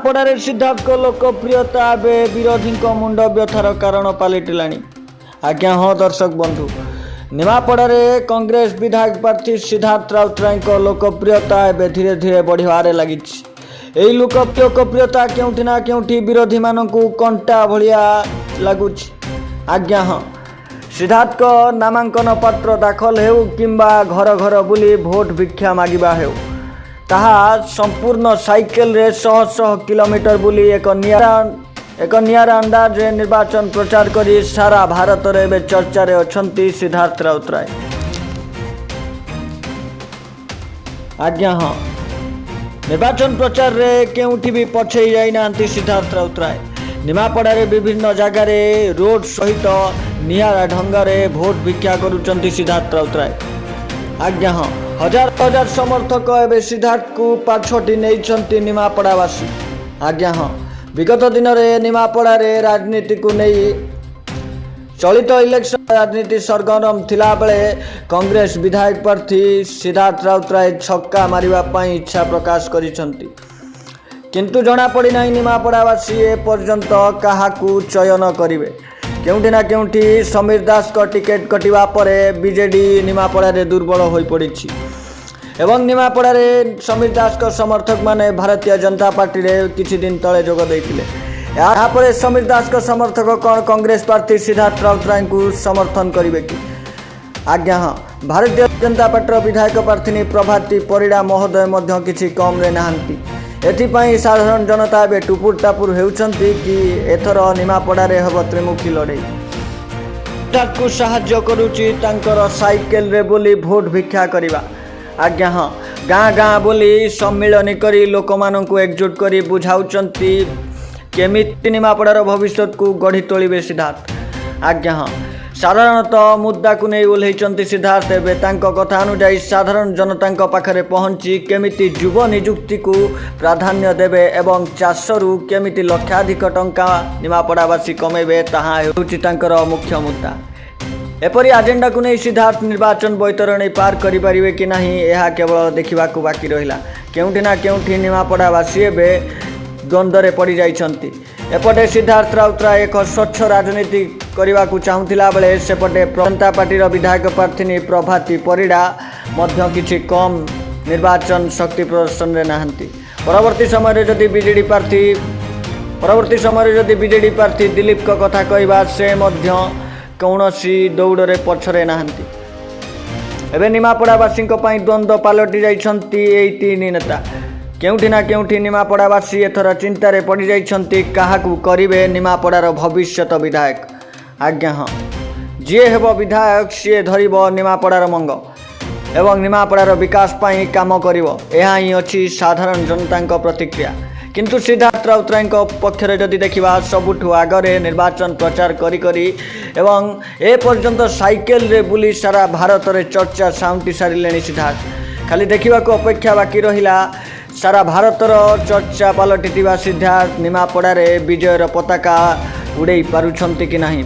ନିମାପଡ଼ାରେ ସିଦ୍ଧାର୍ଥଙ୍କ ଲୋକପ୍ରିୟତା ଏବେ ବିରୋଧୀଙ୍କ ମୁଣ୍ଡ ବ୍ୟଥାର କାରଣ ପାଲଟିଲାଣି। ଆଜ୍ଞା ହଁ ଦର୍ଶକ ବନ୍ଧୁ, ନିମାପଡ଼ାରେ କଂଗ୍ରେସ ବିଧାୟକ ପ୍ରାର୍ଥୀ ସିଦ୍ଧାର୍ଥ ରାଉତରାୟଙ୍କ ଲୋକପ୍ରିୟତା ଏବେ ଧୀରେ ଧୀରେ ବଢ଼ିବାରେ ଲାଗିଛି। ଏହି ଲୋକପ୍ରିୟତା କେଉଁଠି ନା କେଉଁଠି ବିରୋଧୀମାନଙ୍କୁ କଣ୍ଟା ଭଳିଆ ଲାଗୁଛି। ଆଜ୍ଞା ହଁ, ସିଦ୍ଧାର୍ଥଙ୍କ ନାମାଙ୍କନ ପତ୍ର ଦାଖଲ ହେଉ କିମ୍ବା ଘର ଘର ବୁଲି ଭୋଟ ଭିକ୍ଷା ମାଗିବା ହେଉ, ତାହା ସମ୍ପୂର୍ଣ୍ଣ ସାଇକେଲରେ ଶହ ଶହ କିଲୋମିଟର ବୁଲି ଏକ ନିଆରା ଅନ୍ଦାଜରେ ନିର୍ବାଚନ ପ୍ରଚାର କରି ସାରା ଭାରତରେ ଏବେ ଚର୍ଚ୍ଚାରେ ଅଛନ୍ତି ସିଦ୍ଧାର୍ଥ ରାଉତରାୟ। ଆଜ୍ଞା ହଁ, ନିର୍ବାଚନ ପ୍ରଚାରରେ କେଉଁଠି ବି ପଛେଇ ଯାଇନାହାନ୍ତି ସିଦ୍ଧାର୍ଥ ରାଉତରାୟ। ନିମାପଡ଼ାରେ ବିଭିନ୍ନ ଜାଗାରେ ରୋଡ୍ ସହିତ ନିଆରା ଢଙ୍ଗରେ ଭୋଟ ଭିକ୍ଷା କରୁଛନ୍ତି ସିଦ୍ଧାର୍ଥ ରାଉତରାୟ। ଆଜ୍ଞା ହଁ, ହଜାର ହଜାର ସମର୍ଥକ ଏବେ ସିଦ୍ଧାର୍ଥକୁ ପାଛୋଟି ନେଇଛନ୍ତି ନିମାପଡ଼ାବାସୀ। ଆଜ୍ଞା ହଁ, ବିଗତ ଦିନରେ ନିମାପଡ଼ାରେ ରାଜନୀତିକୁ ନେଇ ଚଳିତ ଇଲେକ୍ସନ ରାଜନୀତି ସରଗରମ ଥିଲାବେଳେ କଂଗ୍ରେସ ବିଧାୟକ ପ୍ରାର୍ଥୀ ସିଦ୍ଧାର୍ଥ ରାଉତରାୟ ଛକ୍କା ମାରିବା ପାଇଁ ଇଚ୍ଛା ପ୍ରକାଶ କରିଛନ୍ତି। କିନ୍ତୁ ଜଣାପଡ଼ିନାହିଁ ନିମାପଡ଼ାବାସୀ ଏପର୍ଯ୍ୟନ୍ତ କାହାକୁ ଚୟନ କରିବେ। କେଉଁଠି ନା କେଉଁଠି ସମୀର ଦାସଙ୍କ ଟିକେଟ୍ କଟିବା ପରେ ବିଜେଡି ନିମାପଡ଼ାରେ ଦୁର୍ବଳ ହୋଇପଡ଼ିଛି ଏବଂ ନିମାପଡ଼ାରେ ସମୀର ଦାସଙ୍କ ସମର୍ଥକମାନେ ଭାରତୀୟ ଜନତା ପାର୍ଟିରେ କିଛି ଦିନ ତଳେ ଯୋଗ ଦେଇଥିଲେ। ଏହାପରେ ସମୀର ଦାସଙ୍କ ସମର୍ଥକ କ'ଣ କଂଗ୍ରେସ ପ୍ରାର୍ଥୀ ସିଦ୍ଧାର୍ଥ ରାଉତରାୟଙ୍କୁ ସମର୍ଥନ କରିବେ କି? ଆଜ୍ଞା ହଁ, ଭାରତୀୟ ଜନତା ପାର୍ଟିର ବିଧାୟକ ପ୍ରାର୍ଥିନୀ ପ୍ରଭାତୀ ପରିଡ଼ା ମହୋଦୟ ମଧ୍ୟ କିଛି କମ୍ରେ ନାହାନ୍ତି। ଏଥିପାଇଁ ସାଧାରଣ ଜନତା ଏବେ ଟୁପୁର ଟାପୁର ହେଉଛନ୍ତି କି ଏଥର ନିମାପଡ଼ାରେ ହେବ ତ୍ରିମୁଖୀ ଲଢ଼େଇ। ତାକୁ ସାହାଯ୍ୟ କରୁଛି ତାଙ୍କର ସାଇକେଲରେ ବୁଲି ଭୋଟ ଭିକ୍ଷା କରିବା। ଆଜ୍ଞା ହଁ, ଗାଁ ଗାଁ ବୁଲି ସମ୍ମିଳନୀ କରି ଲୋକମାନଙ୍କୁ ଏକଜୁଟ କରି ବୁଝାଉଛନ୍ତି କେମିତି ନିମାପଡ଼ାର ଭବିଷ୍ୟତକୁ ଗଢ଼ି ତୋଳିବେ ସିଦ୍ଧାର୍ଥ। ଆଜ୍ଞା ହଁ, ସାଧାରଣତଃ ମୁଦ୍ଦାକୁ ନେଇ ଓହ୍ଲେଇଛନ୍ତି ସିଦ୍ଧାର୍ଥ। ଏବେ ତାଙ୍କ କଥା ଅନୁଯାୟୀ ସାଧାରଣ ଜନତାଙ୍କ ପାଖରେ ପହଞ୍ଚି କେମିତି ଯୁବ ନିଯୁକ୍ତିକୁ ପ୍ରାଧାନ୍ୟ ଦେବେ ଏବଂ ଚାଷରୁ କେମିତି ଲକ୍ଷାଧିକ ଟଙ୍କା ନିମାପଡ଼ାବାସୀ କମେଇବେ, ତାହା ହେଉଛି ତାଙ୍କର ମୁଖ୍ୟ ମୁଦ୍ଦା। ଏପରି ଆଜେଣ୍ଡାକୁ ନେଇ ସିଦ୍ଧାର୍ଥ ନିର୍ବାଚନ ବୈତରଣୀ ପାର କରିପାରିବେ କି ନାହିଁ, ଏହା କେବଳ ଦେଖିବାକୁ ବାକି ରହିଲା। କେଉଁଠି ନା କେଉଁଠି ନିମାପଡ଼ାବାସୀ ଏବେ ଦ୍ୱନ୍ଦ୍ୱରେ ପଡ଼ିଯାଇଛନ୍ତି। ଏପଟେ ସିଦ୍ଧାର୍ଥ ରାଉତରାୟ ଏକ ସ୍ୱଚ୍ଛ ରାଜନୀତି କରିବାକୁ ଚାହୁଁଥିଲା ବେଳେ ସେପଟେ ଜନତା ପାର୍ଟିର ବିଧାୟକ ପ୍ରାର୍ଥିନୀ ପ୍ରଭାତୀ ପରିଡ଼ା ମଧ୍ୟ କିଛି କମ୍ ନିର୍ବାଚନ ଶକ୍ତି ପ୍ରଦର୍ଶନରେ ନାହାନ୍ତି। ପରବର୍ତ୍ତୀ ସମୟରେ ଯଦି ବିଜେଡି ପ୍ରାର୍ଥୀ ଦିଲୀପଙ୍କ କଥା କହିବା, ସେ ମଧ୍ୟ କୌଣସି ଦୌଡ଼ରେ ପଛରେ ନାହାନ୍ତି। ଏବେ ନିମାପଡ଼ାବାସୀଙ୍କ ପାଇଁ ଦ୍ୱନ୍ଦ୍ୱ ପାଲଟି ଯାଇଛନ୍ତି ଏଇ ତିନି ନେତା। କେଉଁଠି ନା କେଉଁଠି ନିମାପଡ଼ାବାସୀ ଏଥର ଚିନ୍ତାରେ ପଡ଼ିଯାଇଛନ୍ତି, କାହାକୁ କରିବେ ନିମାପଡ଼ାର ଭବିଷ୍ୟତ ବିଧାୟକ। ଆଜ୍ଞା ହଁ, ଯିଏ ହେବ ବିଧାୟକ, ସିଏ ଧରିବ ନିମାପଡ଼ାର ମଙ୍ଗ ଏବଂ ନିମାପଡ଼ାର ବିକାଶ ପାଇଁ କାମ କରିବ, ଏହା ହିଁ ଅଛି ସାଧାରଣ ଜନତାଙ୍କ ପ୍ରତିକ୍ରିୟା। କିନ୍ତୁ ସିଦ୍ଧାର୍ଥ ରାଉତରାୟଙ୍କ ପକ୍ଷରେ ଯଦି ଦେଖିବା, ସବୁଠୁ ଆଗରେ ନିର୍ବାଚନ ପ୍ରଚାର କରି କରି ଏବଂ ଏପର୍ଯ୍ୟନ୍ତ ସାଇକେଲରେ ବୁଲି ସାରା ଭାରତରେ ଚର୍ଚ୍ଚା ସାଉଁଟି ସାରିଲେଣି ସିଦ୍ଧାର୍ଥ। ଖାଲି ଦେଖିବାକୁ ଅପେକ୍ଷା ବାକି ରହିଲା, ସାରା ଭାରତର ଚର୍ଚ୍ଚା ପାଲଟିଥିବା ସିଦ୍ଧାର୍ଥ ନିମାପଡ଼ାରେ ବିଜୟର ପତାକା ଉଡ଼େଇ ପାରୁଛନ୍ତି କି ନାହିଁ।